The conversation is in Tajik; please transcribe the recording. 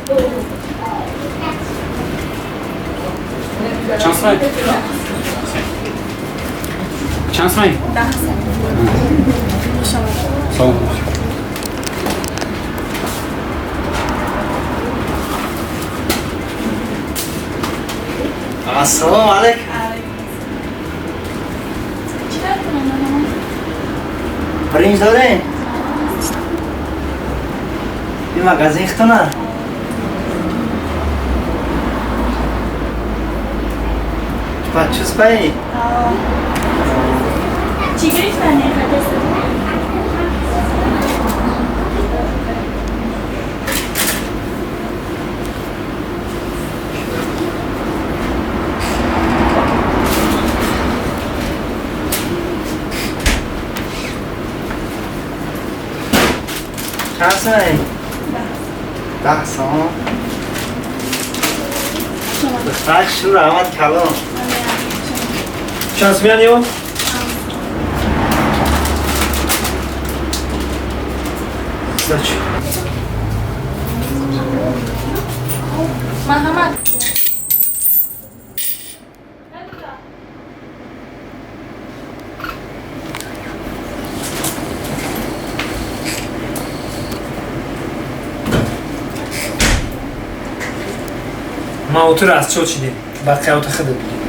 Чанд сомай? Чанд сомай? Салом. Ассалому алайкум. Биринҷ дорем? Ин магазин хитона? Чус пай? Чӣ гирифтани? Чанд сомай? 10 сом. Духтар шу, раҳмат калон. Чанд сомиян ё? Сдачи. Марҳамат. Ман отуро аз чо чидем, бақияота худат бигир.